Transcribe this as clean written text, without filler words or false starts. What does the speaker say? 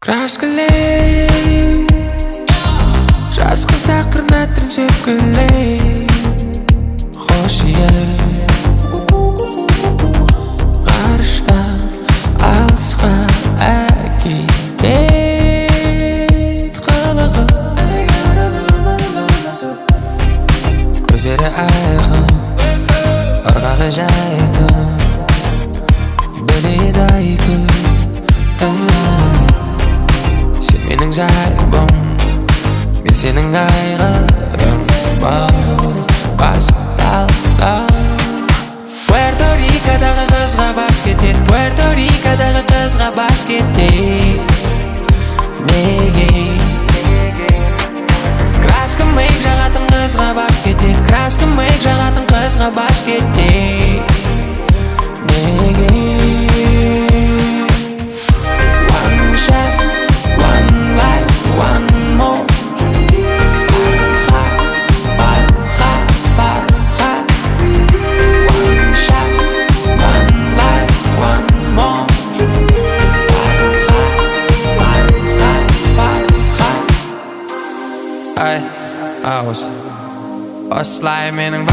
Краскілей жас қыз, ақырын әтірін сөпкілей, хош иіс ғарыштан алысқа әкетет қылығы. Көздері айқын, ырғағы жайтын, билейді айкүл. Сен менің зайыбым, мен сенің айғырың. Басталды. Пуэрто Рикадағы қызға бас кетеді, Пуэрто Рикадағы қызға бас кетеді. Неге? Краска, мейк жағатын қызға бас кетеді, краска, мейк жағатын қызға бас кетеді. Неге? One shot, one life, one more. Фарха, Фарха, Фарха. One shot, one life, one more. Фарха, Фарха, Фарха. Ай, ауыз осылай менің.